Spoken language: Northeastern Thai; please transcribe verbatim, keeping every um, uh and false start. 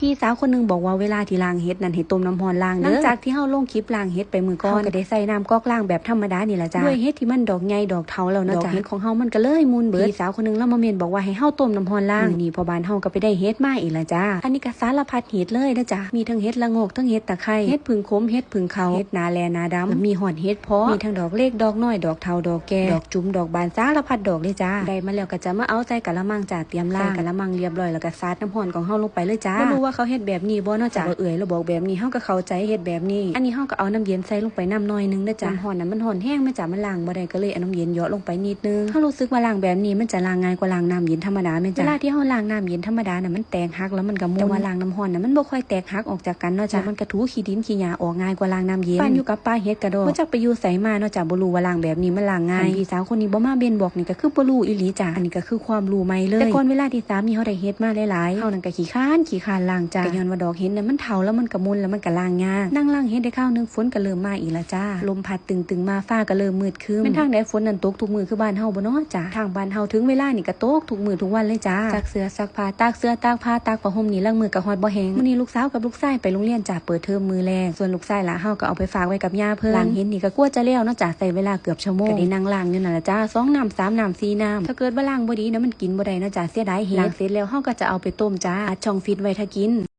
พี่สาวคนหนึ่งบอกว่าเวลาที่ล้างเห็ดนั่นให้ต้มน้ำร้อนล้างเด้อ หลังจากที่เฮาลงคลิปล้างเห็ดไปมื้อก่อน เฮาก็ได้ใส่น้ำก๊อกล้างแบบธรรมดานี่ล่ะจ้า ด้วยเห็ดที่มันดอกใหญ่ดอกเฒ่าแล้วเนาะจ้า ดอกเห็ดของเฮามันก็เลยมูนเบิด พี่สาวคนหนึ่งลาวมาเม้นบอกว่าให้เฮาต้มน้ำร้อนล้าง มื้อนี้พ่อบ้านเฮาก็ไปได้เห็ดมาอีกละจ้า อันนี้ก็สารพัดเห็ดเลยนะจ้า มีทั้งเห็ดละโงก ทั้งเห็ดตะไคร้ เห็ดผึ้งขม เห็ดผึ้งขาว เห็ดหนาแลหนาดำ มีฮอดเห็ดเผาะ มีทั้งดอกเล็ก ดอกน้อย ดอกเฒ่า ดอกแก่ ดอกจุ่ม ดอกบาน สารพัดดอกเลยจ้า ได้มาแล้วก็จะมาเอาใส่กะละมังจ้า เตรียมล้าง ใส่กะละมังเรียบร้อยแล้วก็สาดน้ำร้อนของเฮาลงไปเลยจ้า บ่รู้ว่าเขาเฮ็ดแบบนี้บ่เนาะจ้า แต่ว่าเอื้อยลาวบอกแบบนี้ เฮาก็เข้าใจเฮ็ดแบบนี้ อันนี้เฮาก็เอาน้ำเย็นใส่ลงไปนำหน่อยหนึ่งเด้อจ้า น้ำร้อนน่ะมันร้อนแฮงแม่จ้า มันล้างบ่ได้ ก็เลยเอาน้ำเย็นเหยาะลงไปนิดนึง เฮารู้สึกว่าล้างแบบนี้มันจะล้างง่ายกว่าล้างน้ำเย็นธรรมดาแม่จ้า เวลาที่เฮาล้างน้ำเย็นธรรมดาน่ะมันแตกหักแล้วมันก็มูน แต่ว่าล้างน้ำร้อนน่ะมันบ่ค่อยแตกหักออกจากกันเนาะจ้า แล้วมันก็ถูขี้ดินขี้หญ้าออกง่ายกว่าล้างน้ำเย็น ปานอยู่กับป่าเห็ดกะดอก บ่จักไปอยู่ไสมาเนาะจ้า บ่รู้ว่าล้างแบบนี้มันล้างง่าย คันพี่สาวคนนี้บ่มาเม้นบอกนี่ก็คือบ่รู้อีหลีจ้า อันนี้ก็คือความรู้ใหม่เลย แต่ก่อนเวลาที่สามีเฮาได้เห็ดมาหลายๆ เฮานั่นก็ขี้คร้านขี้คร้านล้างจ้า ก็ย้อนว่าดอกเห็ดน่ะมันเฒ่าแล้วมันก็มูนแล้วมันก็ล้างยาก นั่งล้างเห็ดได้คราวหนึ่งฝนก็เริ่มมาอีกละจ้า ลมพัดตึงๆมา ฟ้าก็เริ่มมืดครึ้ม แม่นทางใดฝนนั่นตกทุกมื้อคือบ้านเฮาบ่เนาะจ้า ทางบ้านเฮาถึงเวลานี่ก็ตกทุกมื้อทุกวันเลยจ้า ซักเสื้อซักผ้า ตากเสื้อตากผ้า ตากผ้าห่มนี่ลางมื้อก็ฮอดบ่แห้ง มื้อนี้ลูกสาวกับลูกชายไปโรงเรียนจ้า เปิดเทอมมื้อแรก ส่วนลูกชายล่ะเฮาก็เอาไปฝากไว้กับย่าเพิ่น ล้างเห็ดนี่ก็กว่าจะแล้วเนาะจ้า ใช้เวลาเกือบชั่วโมง ก็ได้นั่งล้างอยู่นั่นล่ะจ้า สองน้ำ สามน้ำ สี่น้ำ ถ้าเกิดว่าล้างบ่ดีนะมันกินบ่ได้เนาะจ้า เสียดายเห็ด ล้างเสร็จแล้วเฮาก็จะเอาไปต้มจ้า อัดช่องฟรีซไว้ถ้ากิน